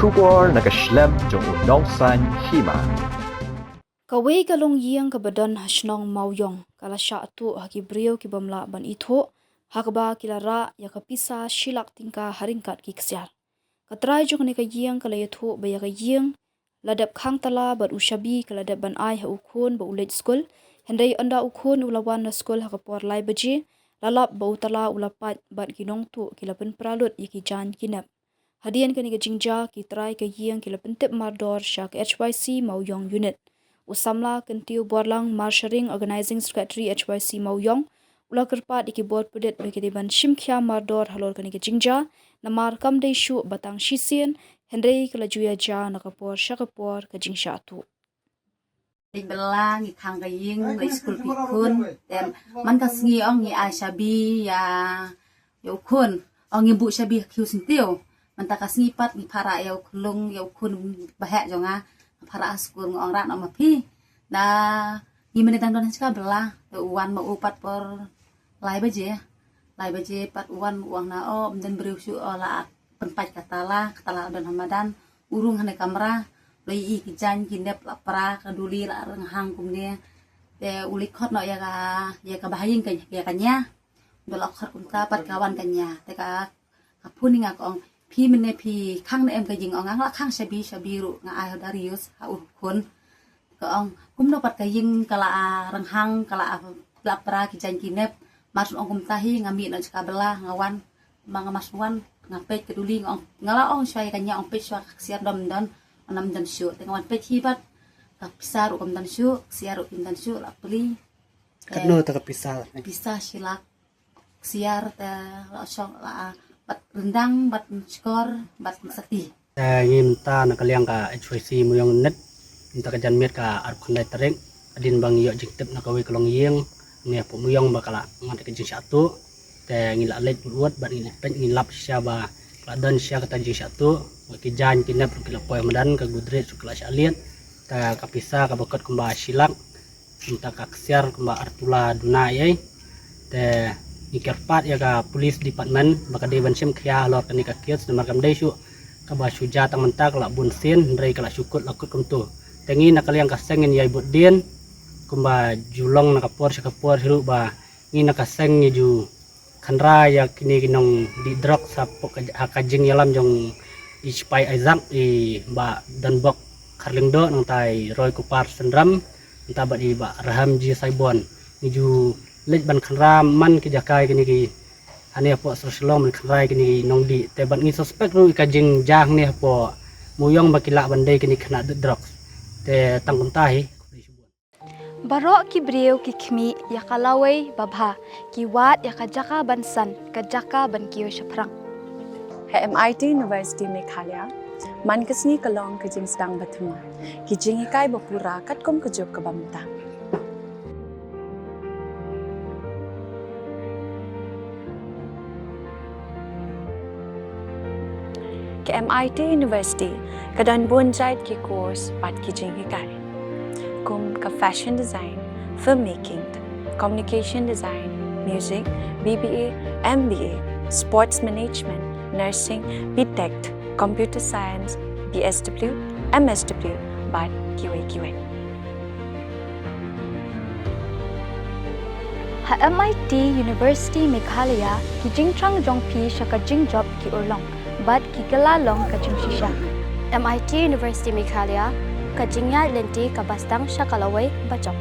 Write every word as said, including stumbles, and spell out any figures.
Khubor na ka shlem jong u nongsaiñ hima. Kawei ka longïing kaba don ha shnong Mawïong ka la shah tuh ha ki briew ki bym lah ban ithuh, ha kaba ki la rah ïa ka pisa shi lak tyngka ha ryngkat ki ksiar. Ka trai jong kane ka ïing ka la ïathuh ba ïa ka ïing la dep khang tala bad u shabi ka la dep ban ai ha u khun ba u leit skul, hynrei ynda u khun u la wan na skul ha ka por lai baje, la lap ba u tala u la pait bad ki nongtuh ki la pynpra lut ïa ki jaiñ ki nep. Hadien kane ka jingjia ki trai ka ïing ki la pyntip mardor sha ka H Y C Mawïong Unit. U samla Kyntiew Borlang Marsharing, Organizing Secretary H Y C Mawïong, u la kyrpad ïa ki bor pdit ba ki dei ban shim khia mardor halor kane ka jingjia, namar kam dei shuh ba tang shisien, hynrei ka la ju ïa jia na ka por sha ka por ka jingshah tuh. Dei bylla ngi khang ka ïing, ngi skul ki khun. Te man ka sngi ong ngi ai shabi ïa, ïa u khun. Ong ngi buh shabi ha khiew syntiew. Mynta ka sngi pat ngi pharah ïa u khun, ïa u khun ba heh jong nga. Pharah ha skul, nga ong rah noh ma phi. Da ngi mynta dang don ha jaka bylla. Te u wan ma u pat por lai baje. Lai baje pat u wan, u ong na, o, ym don briew shuh, o, la pynpait ka tala, ka tala don ha madan. U rung hane kamra, la ïohi ki jaiñ ki nep la pra, ka duli la rynghang kumne. Te u leit khot noh ïa ka, ïa ka bahaïing ka, ïa ka nia. Ynda la khot kumta pat ka wan ka nia. Te ka, ka phone ïa nga ka ong, phi mynne phi khang ne em ka ïing? Ong nga la khang shabi, shabi ruh nga ai ha u Darius, ha u khun. Ka ong, kumno pat ka ïing ka la rynghang, ka la, la pra ki jaiñ ki nep. Mar shu ong kumta hi, nga mih noh jaka bylla, nga wan. Ma nga mas wan, nga peit ka duli, nga ong, nga la ong shuwa ïa ka nia, ong peit shuwa ka ksiar don ym don, ong ym don shuh. Te nga wan peit hi bad, ka pisa ruh kam don shuh, ksiar ruh kim don shuh, la plie. Katno te ka pisa? Pisa shi lak. Ksiar te la shong la, bad ryndang, bad shkor, bad sati. Te ngi mynta na ka liang ka H Y C Mawïong Unit, mynta ka janmiet ka arphew khyndai tarik, hadien ba ngi ïoh jingtip na kawei ka longïing, ngi hapoh Mawïong ba ka la ngat ka jingshah tuh, te ngi la leit wut wut bad ngi la peit ngi lap shisha ba ka la don shisha kata jingshah tuh, ki jaiñ ki nep ruh ki la poi ha madan, ka gudrij ruh ka la shah liat, te ka pisa kaba kot kumba shi lak, mynta ka ksiar kumba arphew la duna ïa. Te ngi kyrpad ïa ka police department ba ka dei ban shim khia halor kane ka case namar kam dei shuh kaba shu jia tang mynta, ka la bun sien hynrei ka la shu kut la kut kumto. Te ngi na ka liang ka seng ngin ïai bud dien kumba ju long na ka por sha ka por hi ruh ba ngi na ka seng ngi ju kynra ïa kine ki nongdih drugs hapoh ka, ha ka jingïalam jong i Sipai Isaac, i Bah Donbok Kharlyngdoh, nangta i Roy Kupar Synram, nangta bad i Bah Raham G Saibon. Ngi ju leit ban kynra man ki jaka ïa kine ki, hangne hapoh sor Shillong ban kynra ïa kine ki nongdih. Te bad ngi suspect ruh ïa ka jingjia hangne hapoh Mawïong ba ki lah ban dei kine ki khynnah dih drugs. Te tang kumta hi. Baroh ki briew ki khmih ïa ka lawei babha, ki wad ïa ka jaka ban san, ka jaka ban kiew shaphrang. Ha M I T University Meghalaya, man ka sngi ka long ka jingsdang ba thymmai, ki jinghikai ba pura katkum ka juk kaba mynta. Ka M I T University ka don bun jait ki course bad ki jinghikai, kum ka fashion design, filmmaking, communication design, music, B B A, M B A, sports management, nursing, B Tech, computer science, B S W, M S W bad kiwei kiwei. Ha M I T University Meghalaya, ki jingthrang jong phi sha ka jingjop ki urlong bad ki kylla long ka jingshisha. M I T University Meghalaya, ka jingïaid lynti kaba sdang sha ka lawei bajop.